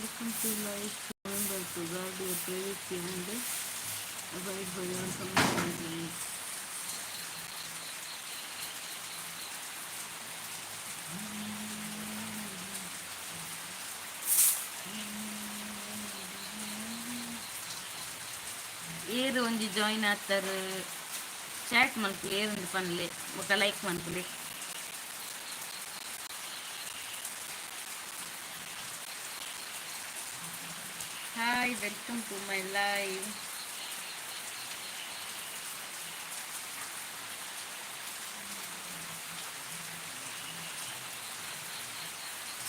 Welcome to live. Remember to guard your privacy and abide by your community guidelines. ಏರು ಒಂಜಿ join ಆತಾರ chat ಮಲ್ಪುಲೆ, ಏರೊಂದು ಪನ್ಲೆ, ಬೊಕ like ಮಲ್ಪುಲೆ. Hi, welcome to my live.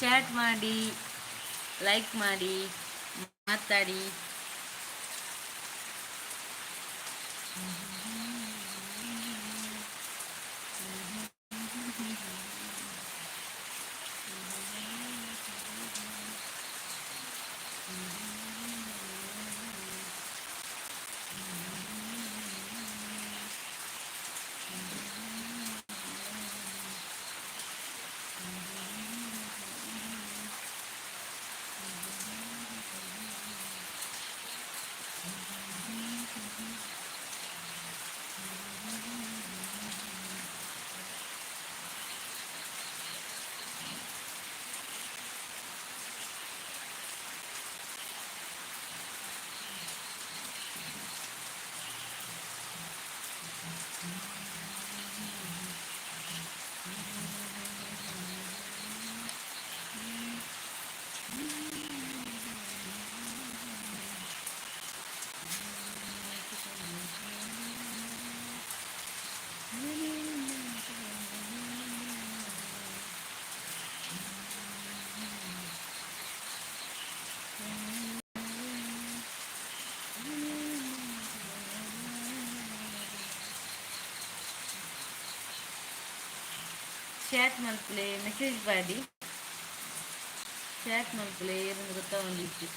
Chat ಮಾಡಿ, like ಮಾಡಿ, ಮಾತಾಡಿ. ಚಾಟ್ ಮಲ್ಪುಲೆ, ಮೆಸೇಜ್ ಮಾಡಿ, ಚಾಟ್ ಮಲ್ಪುಲೆ. ಏರೊಂದು ಗೊತ್ತಾವೊಂದಿಜ್ಜಿ.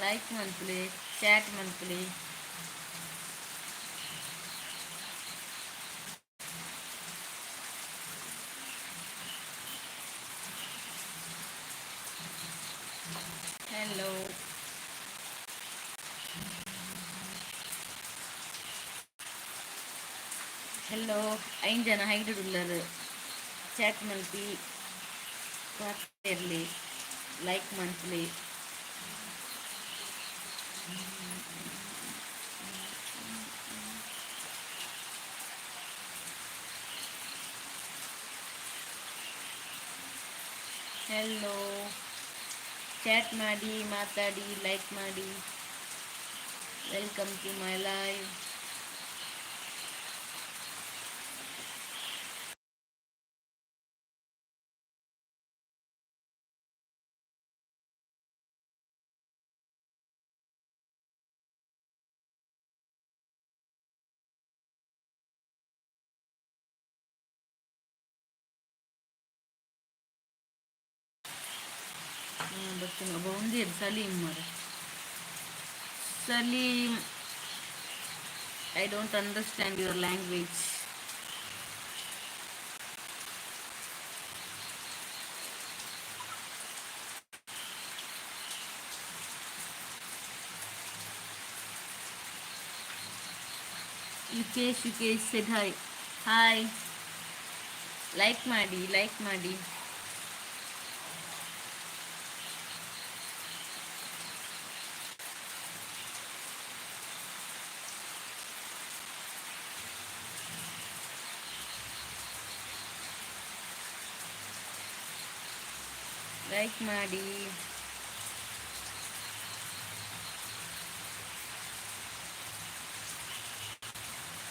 ಲೈಕ್ ಮಲ್ಪುಲೆ, ಚಾಟ್ ಮಲ್ಪುಲೆ. ಹಲೋ. ಹಲೋ, ಐನ್ ಜನ ಹೈಡ್ ಉಲ್ಲರ್. ಚಾಟ್ ಮಲ್ಪಿ, ಇರಲಿ, ಲೈಕ್ ಮಲ್ಪುಲೆ. ಹಲೋ, ಚಾಟ್ ಮಾಡಿ, ಮಾತಾಡಿ, ಲೈಕ್ ಮಾಡಿ. Welcome to my live. ಬರ್ತೇನೆ. ಒಬ್ಬ ಒಂದೇ ಸಲೀಮ್ ಮರ. Salim, I don't understand your language. Yukesh, Yukesh said hi. Hi. Like ಮಾಡಿ, ಲೈಕ್ ಮಾಡಿ. ಲೈಕ್ ಮಾಡಿ.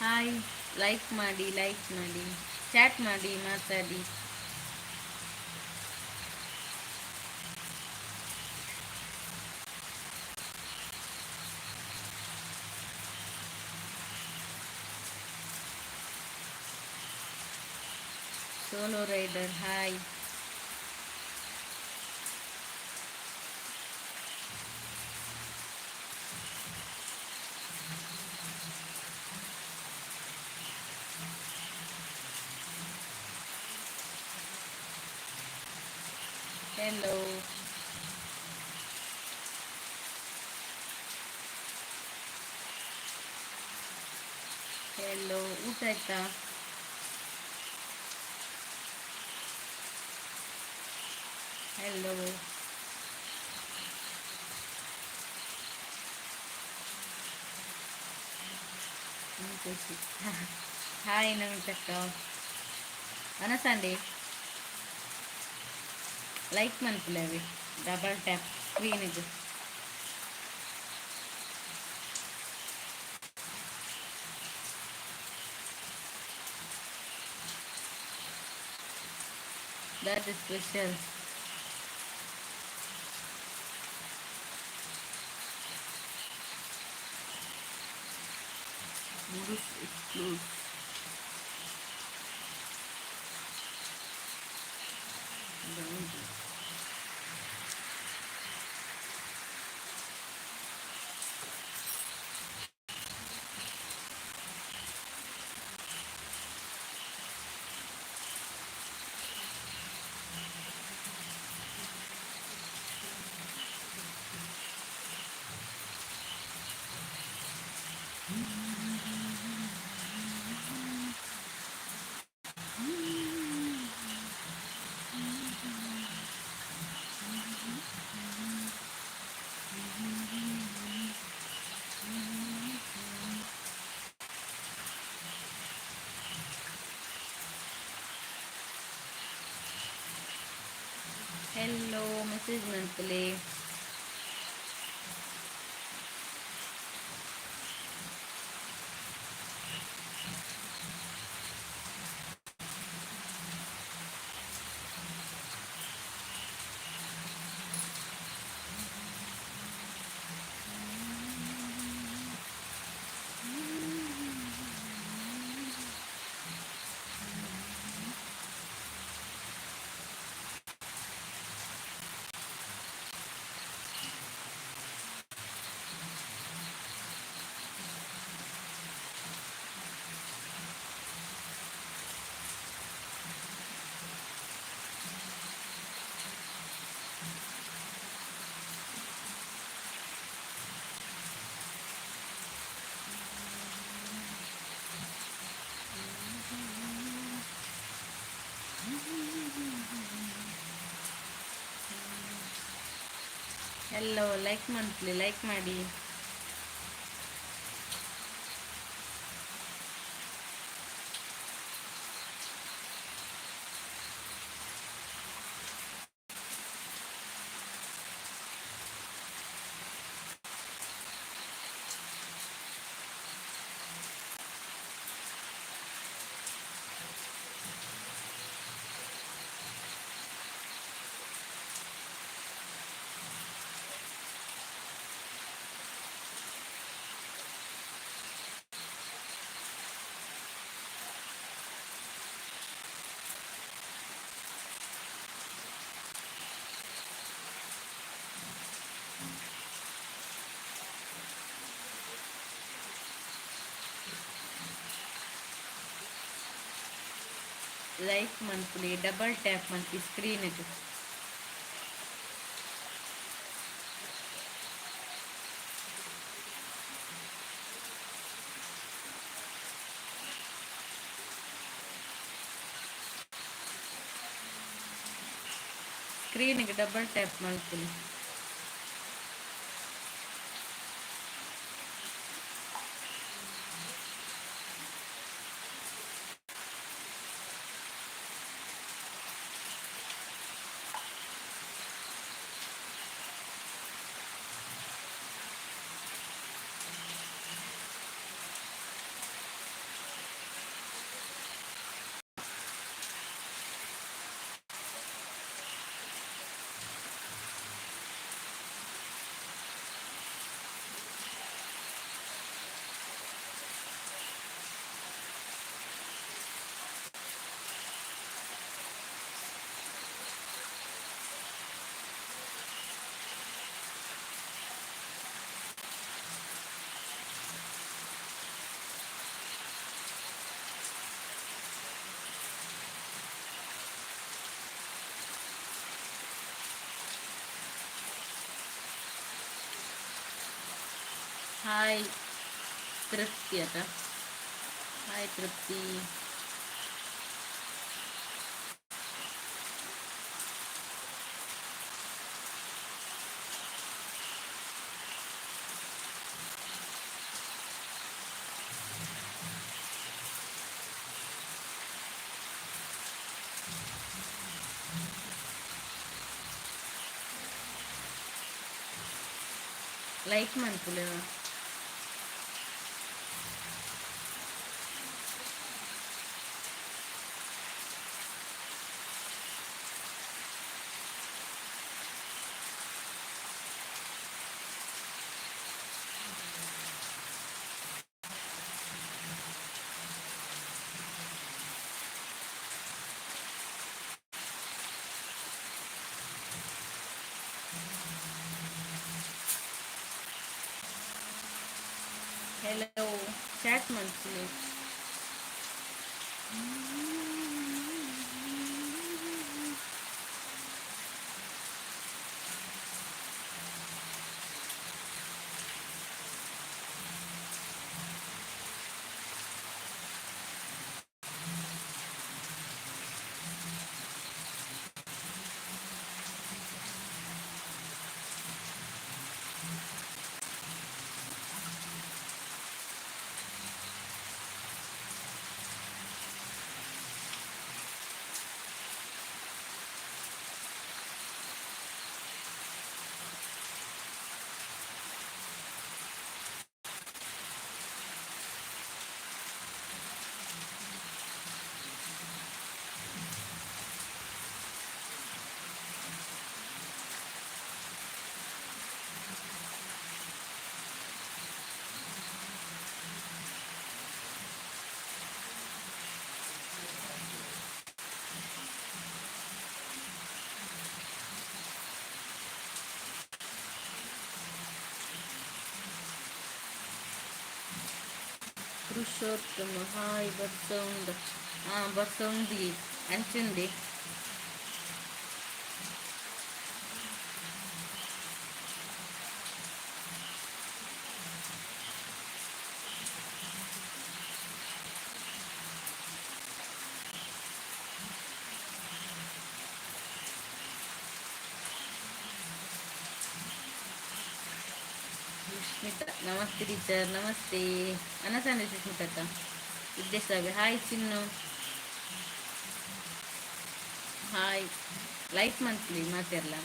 ಹಾಯ್, ಲೈಕ್ ಮಾಡಿ, ಲೈಕ್ ಮಾಡಿ, ಚಾಟ್ ಮಾಡಿ, ಮಾತಾಡಿ. Solo rider, hi. Hello. Hello, ಊಟ ಆಯ್ತಾ? ಹೆಲೋ. ಹಾಯ್ ನಮಿತಕ್ಕ. ಅನಸಂಡಿ ಲೈಕ್ ಮನ್ಪುಲೆ, ಡಬಲ್ ಟ್ಯಾಪ್ ಸ್ಕ್ರೀನಿಗೆ. That is special. Modus explode. Down. Hello, message ಮನ್ಪುಲೆ. Hello, like ಮನ್ಪುಲೆ, ಲೈಕ್ ಮಾಡಿ. ಲೈಕ್ ಮನ್ಪುಲೆ, ಡಬಲ್ ಟ್ಯಾಪ್ ಮನ್ಪಿ ಸ್ಕ್ರೀನ್ಗೆ. ಸ್ಕ್ರೀನ್ಗೆ ಡಬಲ್ ಟ್ಯಾಪ್ ಮನ್ಪುಲೆ. ಹಾಯ್ ತೃಪ್ತಿ ಅತ. ಹಾಯ್ ತೃಪ್ತಿ. ಲೈಕ್ ಮನ್ಪುಲೆ. ಹಲೋ, ಚಾಟ್ ಮನ್ಪುಲೆ. ಪುರುಷೋತ್ತಮ ಹಾಯ್. ಬರ್ಸ ಉಂಡ? ಹಾಂ, ಬರ್ಸ ಉಂಡಿ ಅಂಚುಂಡಿ. ಸುಷ್ಮಿತಾ ನಮಸ್ತೆ ಟೀಚರ್. ನಮಸ್ತೆ ಅನಸಾನೆ ಸುಷ್ಮಿತಕ್ಕ. ವಿದ್ಯಾಸಾಗರ್ ಹಾಯ್. ಚಿನ್ನು ಹಾಯ್. ಲೈಕ್ ಮಂತ್ಲಿ ಮಾತೆರ್ಲ.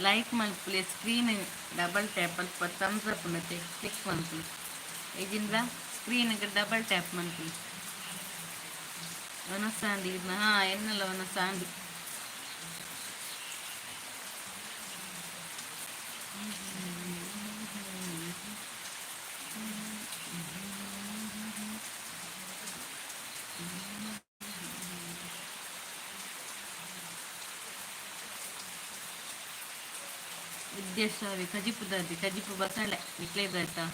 ಲೈಕ್ ಮಲ್ಪುಲೆ. ಸ್ಕ್ರೀನ್ ಡಬಲ್ ಟ್ಯಾಪ್ ಅಲ್ಪ ಥಮ್ಸ್ ಅಪ್ ಉಂಡತೆ, ಕ್ಲಿಕ್ ಮಲ್ಪುಲೆ. ಇಜಿಂದ ಸ್ಕ್ರೀನ್ಗೆ ಡಬಲ್ ಟ್ಯಾಪ್ ಮಲ್ಪುಲೆ. ವನಸಾಂಡಿ. ಹಾಂ, ಎನ್ನಲ್ಲ ವನಸಾಂಡಿ. ವಿದ್ಯಾಶಾಲೆ ಕಜಿಪು ದಾದಿ? ಕಜಿಪು ಬಸಳೆ ನಿಕ್ಲೇದಾಯ್ತಾ?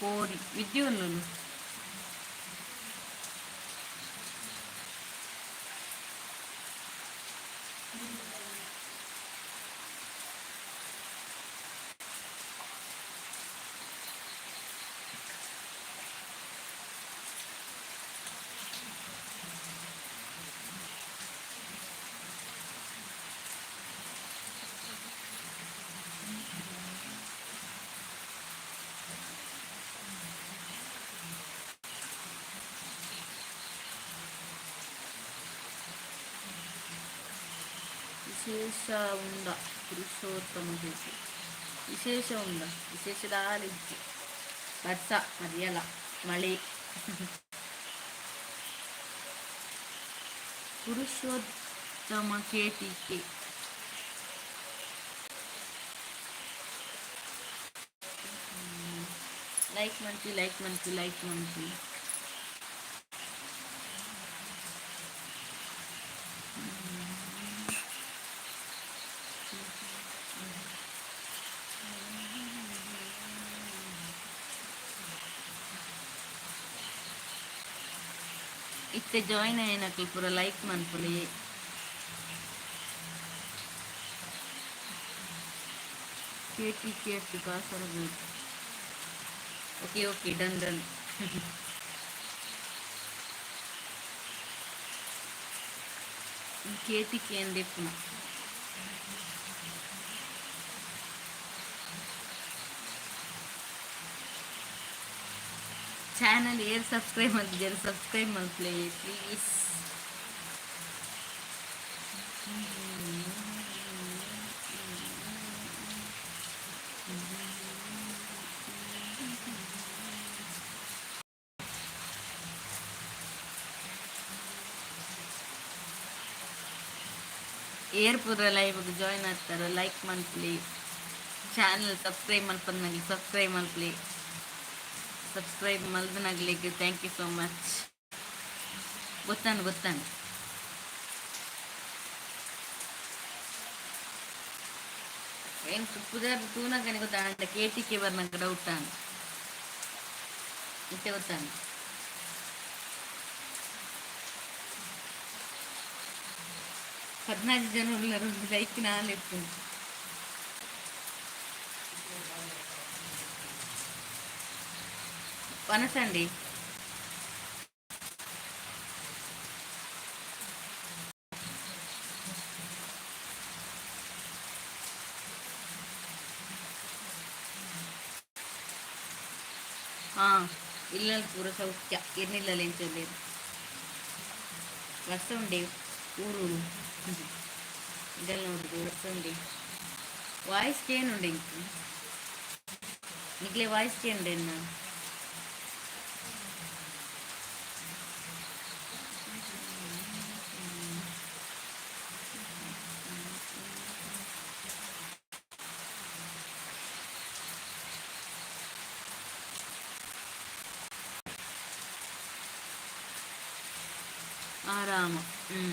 ಕೋರಿ ವಿದ್ಯೆ ಉಲ್ಲುಲು. ವಿಶೇಷ ಉಂಡ ಪುರುಷೋತ್ತಮ ಹೇಗೆ? ವಿಶೇಷ ಉಂಡ? ವಿಶೇಷ ದಾಲಿಜ್ಜಿ. ಬರ್ಸ ಮರಿಯಲ್ಲ ಮಳೆ. Purushottama K T K. Like ಮನ್ಪಿ, like ಮನ್ಪಿ, like ಮನ್ಪಿ. ಇತ್ತೆ ಜಾಯಿನ್ ಆಯಿನಕುಲು ಪೂರ like ಮನ್ಪುಲೆ. K T K T Kasaragod. Okay okay, done done. K T K ಅಂದಿಪ್ಪುನ. Channel ಏರ್ ಸಬ್ಸ್ಕ್ರೈಬ್ ಮಲ್ತಿಜೆರ್, ಸಬ್ಸ್ಕ್ರೈಬ್ ಮಲ್ಪುಲೆ ಪ್ಲೀಸ್. ಏರ್ ಪೂರ ಲೈವ್ ಜಾಯಿನ್ ಆಗ್ತಾರೆ, ಲೈಕ್ ಮನ್ಪುಲೆ. ಚಾನಲ್ ಸಬ್ಸ್ಕ್ರೈಬ್ ಮಲ್ಪಂದ್ ಸಬ್ಸ್ಕ್ರೈಬ್ ಮಲ್ಪುಲೆ. ಸಬ್ಸ್ಕ್ರೈಬ್ ಮಲ್ದನಗ್ಲಿಗ್ thank you so much. ಗೊತ್ತಾನು ಗೊತ್ತಾನು. ಏನು ಪುದರ್ ತೂನಗನೆ ಗೊತ್ತಾಂಡ, ಕೆ ಟಿ ಕೆ ಬರ್ನಗ ಡೌಟ್ ಆಂಡ್. ಇತ್ತೆ ಗೊತ್ತಾಂಡ್. 14 ಜನ ಉಲ್ಲರು, ಒಂದು ಲೈಕ್ ನಾಲ್ ಇಪ್ಪುಂಡು. ವನಸಂಡಿ. ಹಾಂ, ಇಲ್ಲಲ್ಲಿ ಪೂರ ಸೌಖ್ಯ. ಇರ್ನಿಲ್ಲಲ್ಲ ಎಂಚೊಲ್ಲೆರ್? ವರ್ಷ ಉಂಡೆ ಊರು ಇದೆಲ್ಲ ನೋಡುದು. ವರ್ಷ ಉಂಡೆ. ವಾಯ್ಸ್ ಕೇನುಂಡೆ ಇಂಕ್? ನಿಕ್ಲೆ ವಾಯ್ಸ್ ಕೇನುಂಡೆ ಎನ್ನ? ಆರಾಮ. ಹ್ಞೂ,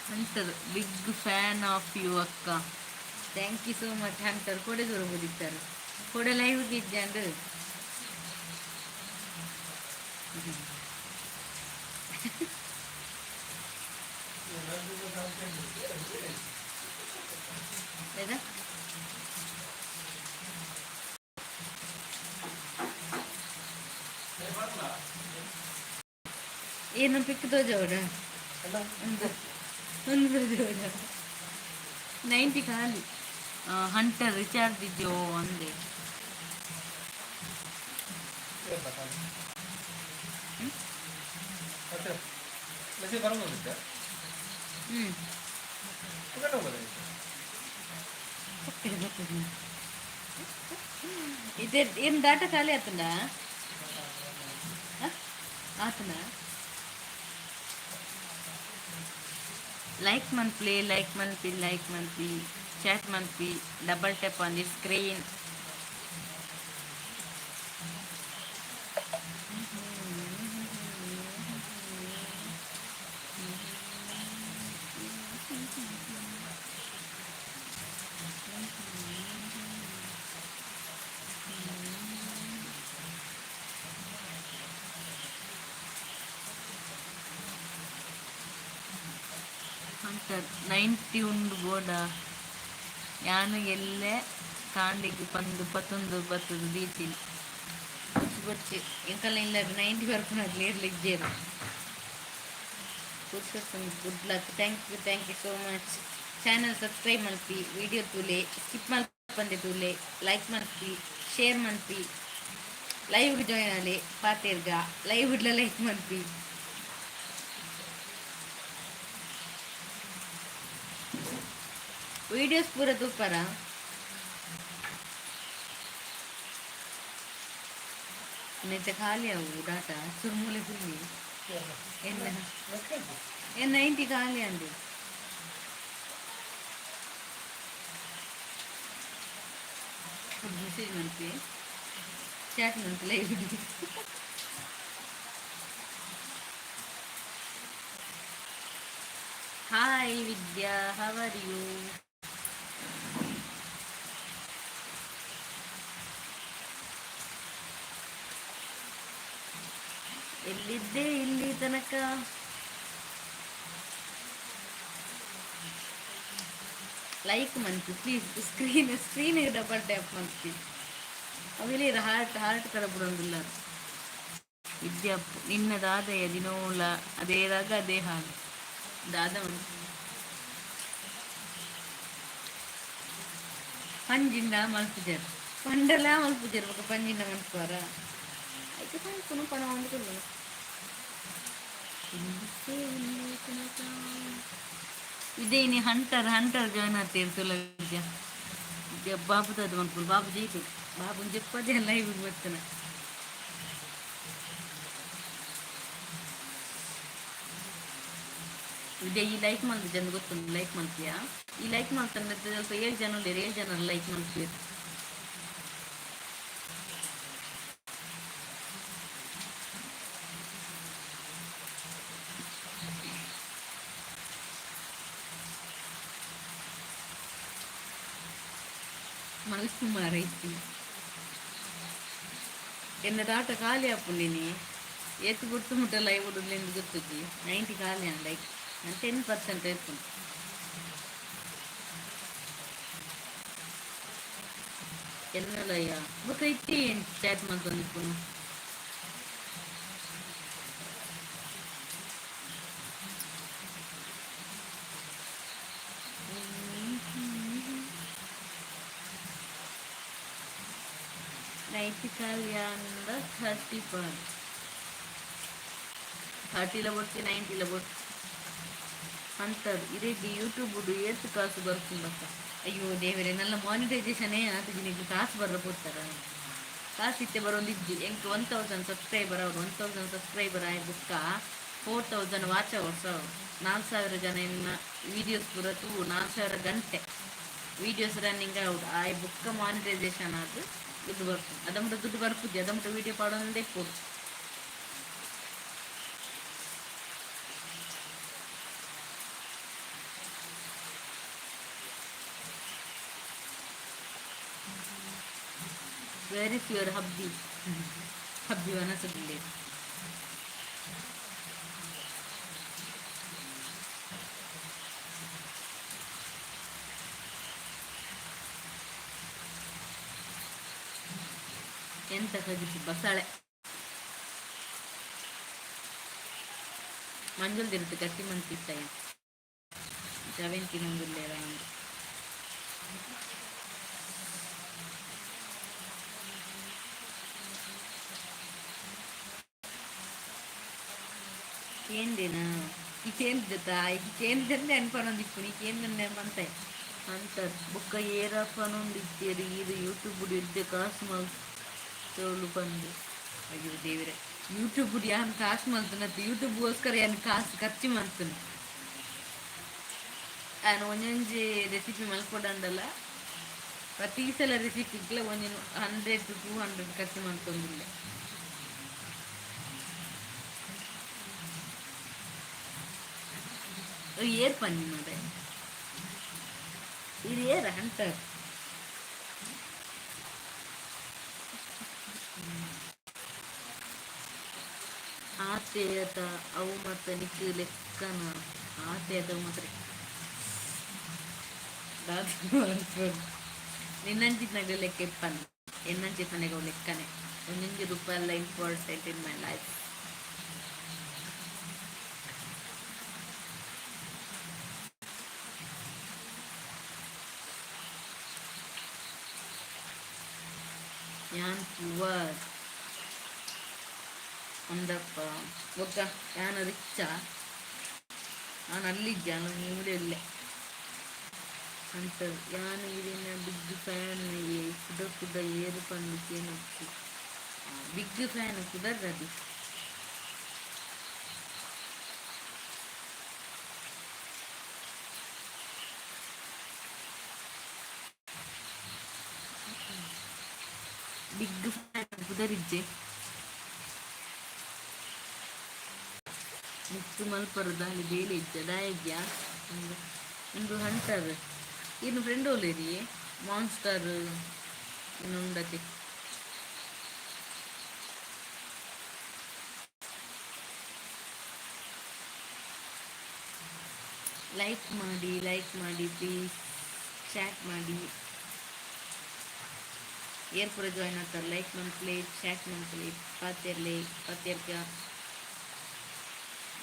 hunter, big fan of you ಅಕ್ಕ. Thank you so much hunter. ಕೊಡೆ ದೂರ ಓದಿತ್ತಾರೆ, ಕೊಡೆ ಲೈವ್ ಇಜ್ಜಾಂಡ್. లేదా? ಏನು ಪಿಕ್ ತೋಜವಡ? ಒಂದು ಒಂದು ತೋಜವಡ? 90 ಖಾಲಿ. ಹಂಟರ್, ರಿಚಾರ್ಜ್ ಇದೆಯೋ ಅಂದೆ. ಮೆಸೇಜ್ ಬರೋದಿತ್ತೆ. ಹ್ಞೂ. ಹೋಗೋದಿತ್ತು. ಬರ್ತದೆ. ಇದೆ ಏನು ಡಾಟಾ ಖಾಲಿ ಆತಂಡ ಆತನ. ಲೈಕ್ ಮನ್ಪುಲೆ, ಲೈಕ್ ಮನ್ಪಿ, ಲೈಕ್ ಮನ್ಪಿ, ಚಾಟ್ ಮನ್ಪಿ. Double tap on the screen. Hunter, 90 ಉಂಡು ಬೋಡ. ಯಾನು ಎಲ್ಲೆ ಕಾಂಡೆಗ್ ಪಂದು ಪತ್ತೊಂದು ಬತ್ತದು ದೀತೀನಿ. ಬೊಚ್ಚಿ ಬೊಚ್ಚಿ, ಎಂಕಲ್ನ ಇಲ್ಲ 90 ಬರ್ಪುನಕ್ಲು ಏರ್ಲ ಇಜ್ಜೆರ್. Purushottam, good luck. Thank you, thank you so much. Channel subscribe ಮಲ್ಪಿ, ವಿಡಿಯೋ ತೂಲೆ, ಸ್ಕಿಪ್ ಮಲ್ಪಂದೆ ತೂಲೆ. ಲೈಕ್ ಮಲ್ಪಿ, ಶೇರ್ ಮಲ್ಪಿ, ಲೈವ್ ಜಾಯಿನ್ ಆಲೆ. ಪಾತೆರ್ಗ ಲೈವ್ ಲೈಕ್ ಮಲ್ಪಿ. ವಿಡಿಯೋಸ್ ಪೂರ ತೂಪರ? ನೆತ್ತ ಖಾಲಿ ಅವು ಡಾಟಾ ಸುರ್ಮೂಲೆ ಫುಲ್ಲಿ. ಎನ್ನ ಏನ್ 90 ಖಾಲಿ ಅಂದೆ. ಮೆಸೇಜ್ ಮಾಡ್ತಿ, ಚಾಟ್ ಮಾಡ್ತಿಲ್ಲ. Hi Vidya, how are you? ಎಲ್ಲಿದ್ದೆ ಇಲ್ಲಿ ತನಕ? ಲೈಕ್ ಮಂತಿ please. Screen screen double tap ಮಂತಿ. ಅವೆಲ್ಲ ಹಾರ್ಟ್ ಹಾರ್ಟ್ ಕಡ ಬಿಡೋದಿಲ್ಲ. ವಿದ್ಯಾ, ನಿನ್ನ ದಾದೆಯ ದಿನೋಲ ಅದೇ ರಾಗ ಅದೇ ಹಾಡು. ದಾದ ಪಂಜಿಂದ ಮಲ್ಪುಜರ್ ಪಂಡಲ ಮಲ್ಪುಜರ್ ಬೊಕ ಪಂಜಿಂದ ಮಲ್ಪುವರ? ಐಕೆ ಪನ್ಪುನು ಪಣ ಒಂದು. ಇದೇ ಇನಿ ಹಂಟರ್ ಹಂಟರ್ ಜಾಯ್ನ್ ಆಗ್ತೀರಿ ತುಲ. ವಿದ್ಯಾ ವಿದ್ಯಾ, ಬಾಬು ದಾದ ಮಲ್ಪುನು? ಬಾಬು ಜೀತು, ಬಾಬು ಜೆಪ್ಪದೆ ಲೈವ್ ಬರ್ತನ. ವಿದ್ಯಾ, ಈ ಲೈಕ್ ಮಲ್ತು ಜನ ಗೊತ್ತುಂಟು? ಲೈಕ್ ಮಲ್ಪಿಯಾ? ಈ ಲೈಕ್ ಮಾಡ್ತಾನೆ. ಸ್ವಲ್ಪ ಏಳು ಜನ ಉಳ್ಳೇರು, ಏಳು ಜನ ಲೈಕ್ ಮಲ್ಪುವೆರ್. ಮಲ್ಪು ಮಾರೈತಿ. ಎನ್ನ ದಾಟ ಖಾಲಿ ಆಪುಂಡಿನಿ. ಏತ್ ಗುರ್ತು ಮುಟ್ಟ ಲೈವ್ ಉಡ್ಲೆಂದು ಗೊತ್ತುಜ್ಜಿ. 90 ಖಾಲಿ ಅಂಡ್ ಲೈಕ್ 10% ಇಪ್ಪುಂಡು. ಎನ್ನಲಯ್ಯ ಬೊಕ ಇತ್ತೆ ಏನ್ ಚಾಟ್ ಮಲ್ತೊಂದಿಪ್ಪುನು? 90 ಖಾಲಿ ಅಂದ 30 ಪರ್ 30ಲ ಬೊಡ್ಚಿ, 90ಲ ಬೊಡ್ಚಿ ಅಂತಾರೆ. ಇರೆಗ್ ಯೂಟ್ಯೂಬ್ ಏತ್ ಕಾಸು ಬರ್ಪುಂಡಪ್ಪ? ಅಯ್ಯೋ ದೇವರೇ, ನನ್ನ ಮಾನಿಟೈಸೇಷನ್ ಆತುಜಿ. ಕಾಸು ಬರ್ರ ಪೋತಾರ? ಕಾಸು ಇತ್ತೆ ಬರೋಂದಿಜ್ಜಿ. ಎಂಕ್ 1000 ಸಬ್ಸ್ಕ್ರೈಬರ್ ಅವ್ರು. 1000 ಸಬ್ಸ್ಕ್ರೈಬರ್ ಆಯ್ ಬುಕ್ಕ 4000 ವಾಚ್ ಅವರ್ಸ್. 4000 ಜನ ಇನ್ನ ವೀಡಿಯೋಸ್ ಪೂರ ತೂ, 4000 ಗಂಟೆ ವೀಡಿಯೋಸ್ ರನ್ನಿಂಗ್ ಆವೊಡು. ಆಯ್ ಬುಕ್ಕ ಮಾನಿಟೈಸೇಷನ್ ಆದ್ ದುಡ್ಡು ಬರ್ಪುಂಡು. ಅದಮುಟ್ಟ ದುಡ್ಡು ಬರ್ಪುಜಿ. ಅದಮುಟ್ಟ ವೀಡಿಯೋ ಪಾಡೊಂದೇ ಇಪ್ಪೊಡು. Where is your hubby? Hubby ವನಸದಲ್ಲಿ. ಎಂತ ಕಜಿಪು? ಬಸಳೆ. ಮಂಜುಲ್ ದಿನದ ಗಟ್ಟಿ ಮಂತಿತ್ತಯ್ಯ. ಜವೆನ್ ತಿನ್ನೊಂದುಲ್ಲೇರ. ಕೇಂದಿನ ಈ ಕೇಂದ್ರತ ಈ ಕೇಂದ್ರದಂದೆ ಅನ್ಪನೊಂದಿಪ್ಪು. ಈ ಕೇಂದ್ರ ಮಂತೆ ಅಂತ ಬೊಕ್ಕ ಏರ ಪನೊಂದಿತ್ತೇರು ಈರ್ ಯೂಟ್ಯೂಬ್ ಎಡ್ಡೆ ಕಾಸು ಮಲ್ತೊಲು ಪಂದ್. ಅಯ್ಯೋ ದೇವರೇ, ಯೂಟ್ಯೂಬ್ ಯಾನ್ ಕಾಸು ಮಲ್ತುನತ್ತು. ಯೂಟ್ಯೂಬ್ಗೋಸ್ಕರ ಯಾನ್ ಕಾಸು ಖರ್ಚು ಮಲ್ತುನು. ಯಾನ್ ಒಂಜೊಂಜಿ ರೆಸಿಪಿ ಮಲ್ಪೊಡಂಡಲ ಪ್ರತಿ ಸಲ ರೆಸಿಪಿಗ್ಲ ಒಂಜಿ 100 ಟು 200 ಖರ್ಚು ಮಲ್ತೊಂದುಲ್ಲೆ. ಏರ್ ಪನ್ನಿ ಮಾರೆ, ಇದು ಏರ್ ಹಂಟರ್? ಆತೆಯತ ಅವು ಮತ್ತ ನಿಕ್ ಲೆಕ್ಕನ? ಆತೆಯತ ಅವು ಮಾತ್ರ ನಿನ್ನಂಚಿತ್ನಾಗ ಲೆಕ್ಕ ಇಪ್ಪನ್, ಎನ್ನಂಚಿತ್ತನೆಗ ಅವು ಲೆಕ್ಕನೆ. ಒಂಜೊಂಜಿ ರೂಪಾಯಿ ಎಲ್ಲ ಇಂಪಾರ್ಟೆಂಟ್ ಇನ್ my life. ಯಾನ್ ಪುವರ್ ಅಂದಪ್ಪ. ಬೊಕ್ಕ ಯಾನ್ ರಿಚ್ಚ? ನಾನು ಅಲ್ಲಿದ್ದೆ, ನಾನು ಮೂಲೆಯಲ್ಲೇ ಅಂತ. ಯಾನ್ ಇರೆನ ಬಿಗ್ ಫ್ಯಾನ್. ಏ ಕುಡ ಕುಡ ಏರು ಪಂದ್ ಕೇನೊಚ್ಚಿ. ಬಿಗ್ ಫ್ಯಾನ್ ಕುದರ್ರದಿ. ಬಿಗ್ ಫ್ಯಾನ್ ಕುದರಿಜ್ಜೆ. ಮುತ್ತು ಮಲ್ಪರದಾಲಿ ಬೇಲೆ ಇಜ್ಜ ದಾಯಗ್ಯಾ. ಒಂದು ಒಂದು ಹಂಟರ್ ಇನ್ನು ಫ್ರೆಂಡ್ ಓಲೇರಿ ಮಾನ್ಸ್ಟರ್ ಇನ್ನುಂಡತೆ. ಲೈಕ್ ಮಾಡಿ, ಲೈಕ್ ಮಾಡಿ ಪ್ಲೀಸ್, ಚಾಟ್ ಮಾಡಿ. ಏರ್ ಪೂರ ಜಾಯ್ನ್ ಆಗ್ತಾರೆ ಲೈಕ್ ಮನ್ಪುಲೆ, ಚಾಟ್ ಮನ್ಪುಲೆ, ಪಾತೆರ್ಲೆ ಪಾತೆರ್ಕ.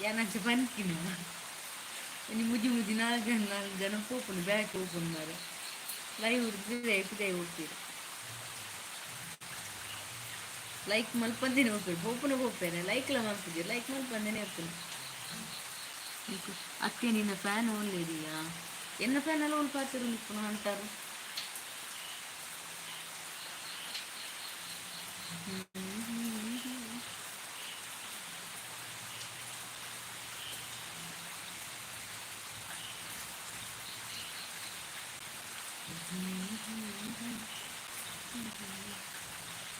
ಯಾನಂಚ ಪನ್ಪಿನ ಒಂಜಿ ಮುಜಿ ಮುಜಿ ನಾಲ್ಕು ಜನ ನಾಲ್ಕು ಜನ ಪೋಪುಂಡು ಬ್ಯಾಕ್ ಪೋಪುಂಡು ಮಾರೆ. ಲೈವ್ ಪಿದಾಯಿ ಪಿದಾಯಿ ಹೋಗ್ತೀರಿ. ಲೈಕ್ ಮಲ್ಪಂದೇನೆ ಹೋಗ್ತೀರಿ, ಪೋಪುನ ಪೋಪೇನೆ. ಲೈಕ್ಲ ಮಲ್ಪುಜಿ, ಲೈಕ್ ಮಲ್ಪಂದೇನೆ ಹೋಗ್ತೀನಿ. ಅತ್ತೆ ನಿನ್ನ ಫ್ಯಾನ್ ಓನ್ಲೇರಿಯಾ? ಎನ್ನ ಫ್ಯಾನ್ ಎಲ್ಲ ಒಂದು ಪಾತಿರು ನಿಪ್ಪುನ ಅಂಟಾರು.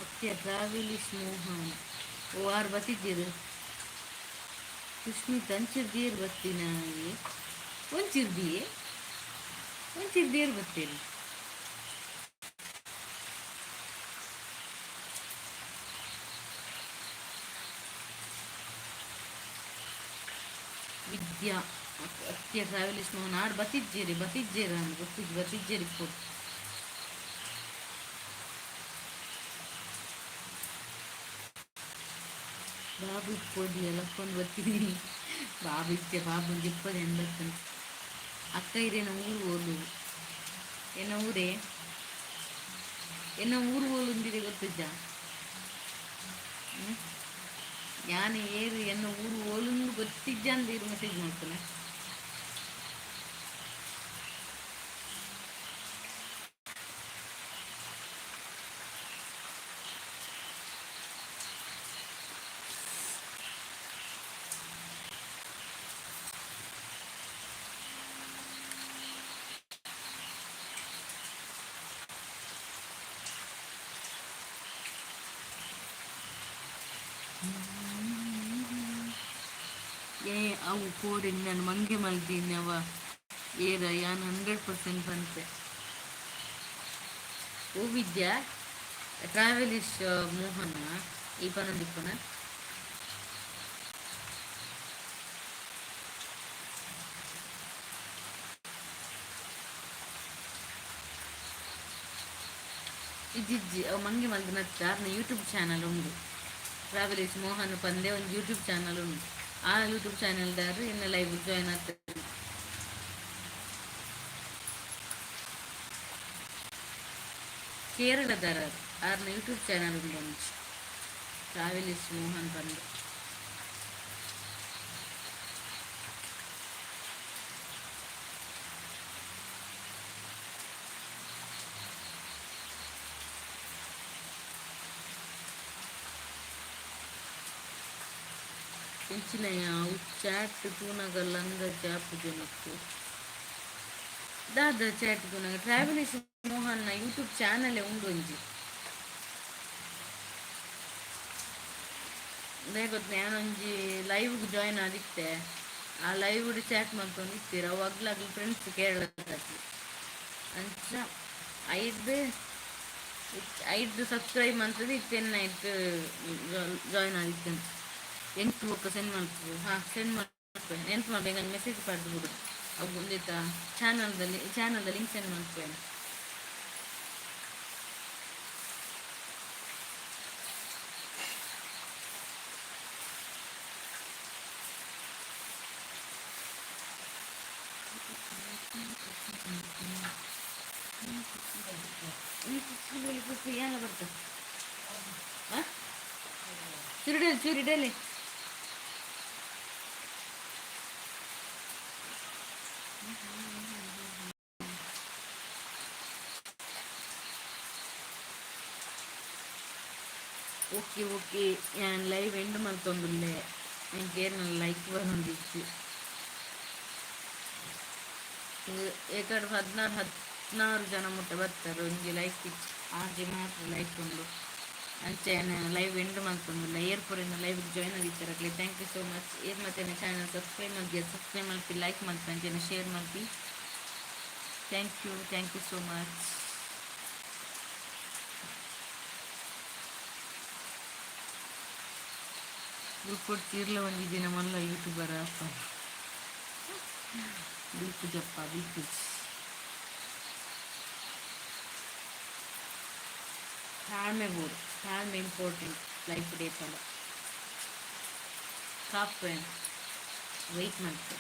Okay, travels Mohan. ಓ ಆರು ಬತ್ತಿದ್ದೀರು. ಸುಷ್ಮಿತ್ ಅಂಚಿರ್ದಿಯರ್ ಬತ್ತಿನ? ಒಂಚಿರ್ದಿಯೇ ಒಂಚಿರ್ದಿಯರ್ ಬತ್ತೀರಿ. ವಿದ್ಯಾ ಅತ್ಯ ಟ್ರಾವೆಲಿಸ್ ಮೋಹನ್ ಆಡ್ ಬತ್ತಿಜ್ಜೇರಿ ಬತ್ತಿಜ್ಜೇರ ಅಂದ್ ಗೊತ್ತಿಜ್ಜಿ ಬತ್ತಿಜ್ಜೇರಿ ಕೊಡು. ಬಾಬು ಇಪ್ಪೊಡಿ ಲಕ್ಕೊಂಡು ಬರ್ತೀನಿ. ಬಾಬು ಇತ್ತೆ ಬಾಬು ಜಿಪ್ಪದೆ ಎಂಬತ್ತನು. ಅಕ್ಕ ಇರೇನ ಊರು ಓಲು? ಎನ್ನ ಊರೇ? ಎನ್ನ ಊರು ಓಲುಂದಿದೆ ಗೊತ್ತಿಜ್ಜ? ಹ್ಮ್ ಯಾನ್ ಏರು ಎನ್ನ ಊರು ಓಲುಂದು ಗೊತ್ತಿಜ್ಜ ಅಂದ ಇರು ಮೆಸೇಜ್ ಮಾಡ್ತಾನೆ. ಏ ಅವು ಕೋಡಿ ನಾನು ಮಂಗೆ ಮಲ್ದೀನಿ. ಅವ ಏರ ಯಾನ್ 100% ಪನ್ಪೆ. ಓ ವಿದ್ಯಾ ಟ್ರಾವೆಲಿಶ್ ಮೋಹನ ಈ ಪನೊಂದಿಪ್ಪುನ. ಇಜ್ಜಿಜ್ಜಿ, ಅವು ಮಂಗೆ ಮಲ್ದಿನ ಆರ್ನ ಯೂಟ್ಯೂಬ್ ಚಾನಲ್ ಉಂಡು. ಟ್ರಾವೆಲಿಸ್ ಮೋಹನ್ ಪಂದೆ ಒಂದು ಯೂಟ್ಯೂಬ್ ಚಾನಲ್ ಉಂಡು. ಆ ಯೂಟ್ಯೂಬ್ ಚಾನಲ್ದಾರು ಇನ್ನು ಲೈವ್ ಜಾಯ್ನ್ ಆಗ್ತದೆ. ಕೇರಳದಾರ ಆರ್ನ ಯೂಟ್ಯೂಬ್ ಚಾನಲ್ ಉಂಡು ಒಂಜಿ ಟ್ರಾವೆಲಿಸ್ ಮೋಹನ್ ಪಂದ್. ಎಂಚಿನಯ ಅವು ಚಾಟ್ ತೂನಗ ಲಂಗ ಜಾಪುಜನಕ್ಕು ದಾದ ಚಾಟ್ ತೂನಗ. ಟ್ರಾವೆಲಿಸ್ ಮೋಹನ್ನ ಯೂಟ್ಯೂಬ್ ಚಾನಲ್ ಉಂಡು ಒಂಜಿ. ಗೊತ್ತ ಯಾನೊಂಜಿ ಲೈವ್ಗೆ ಜಾಯ್ನ್ ಆದಿತ್ತೆ. ಆ ಲೈವ್ ಚಾಟ್ ಮಲ್ತೊಂದು ಇತ್ತೀರ. ಅವು ಅಗ್ಲ ಫ್ರೆಂಡ್ಸ್ ಕೇರಳದಲ್ಲಿ. ಅಂಚ ಐದು ಐದು ಸಬ್ಸ್ಕ್ರೈಬ್ ಮಂತದ್ದು ಇತ್ತೆನ್ನ ಇತ್ತು ಜಾಯ್ನ್ ಆಗಿದ್ದೇನೆ. ಎಂಟು ಬೊಕ್ಕ ಸೆಂಡ್ ಮಾಡ್ತದೆ. ಹಾಂ, ಸೆಂಡ್ ಮಾಡ್ತೇನೆ. ನೆನ್ಪು ಮಾಡ್ಬೇಕು, ಮೆಸೇಜ್ ಪಾಡ್ದು ಬಿಡು. ಅವು ಒಂದಿತ್ತ ಚಾನಲ್ದಲ್ಲಿ ಚಾನಲ್ದ ಲಿಂಕ್ ಸೆಂಡ್ ಮಾಡ್ತೇನೆ. ಏನ ಬರ್ತದೆ? ಹಾಂ, ಚೂರಿಡಲಿ ಚೂರಿಡಲಿ. ಓಕೆ ಓಕೆ, ಯಾನ್ ಲೈವ್ ಎಂಡ್ ಮಲ್ತೊಂದುಲ್ಲೆ. ಎಂಕ್ ಏರ್ನ ಲೈಕ್ ಬರೊಂದಿಜ್ಜಿ. ಏಕಡ್ 16 16 ಜನ ಮುಟ್ಟ ಬರ್ತಾರೆ. ಒಂಜಿ ಲೈಕ್ ಇಜ್ಜಿ, ಆಜಿ ಮಾತ್ರ ಲೈಕ್ ಉಂಡು. ಅಂಚೆ ಲೈವ್ ಎಂಡ್ ಮಲ್ತೊಂದುಲ್ಲೆ. ಏರ್ ಪೂರೆನ ಲೈವ್ ಜಾಯ್ನ್ ಆದಿತ್ತೆರ್, thank you so much. ಏರ್ ಮತ್ತೆ ಚಾನಲ್ ಸಬ್ಸ್ಕ್ರೈಬ್ ಮಲ್ತಿ, ಸಬ್ಸ್ಕ್ರೈಬ್ ಮಲ್ಪಿ, ಲೈಕ್ ಮಲ್ಪಿ, ಅಂಚೆನೆ ಶೇರ್ ಮಲ್ಪಿ. Thank you, thank you so much. Group ಕೊಡ್ತಿರ್ಲ ಒಂಜಿ ದಿನ ಮಲ್ಲ ಯೂಟ್ಯೂಬರ್ ಅಪ್ಪ. ಬಿಲ್ಪುಜಪ್ಪ ಬಿಲ್ಪುಜ್. ತಾಳ್ಮೆ ಬೋಡು, ತಾಳ್ಮೆ important life ಡೇಪಲ. ಕಾಪೆ weight Malpe.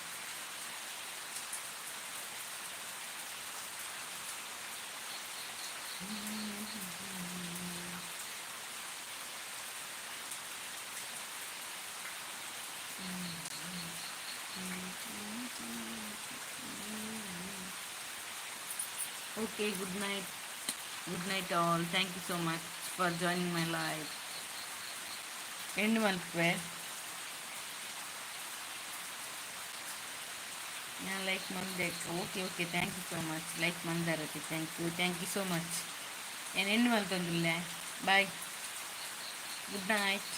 Okay, good night. Good night all. Thank you so much for joining my live. End ಮಲ್ಪೆ. ನಾನು ಲೈಕ್ ಮಂದೆ. Okay okay, thank you so much. Like ಮಂದಾರತಿ, thank you, thank you so much. ಏನು and ಮಲ್ತೊಂದುಲ್ಲೆ. Bye, good night.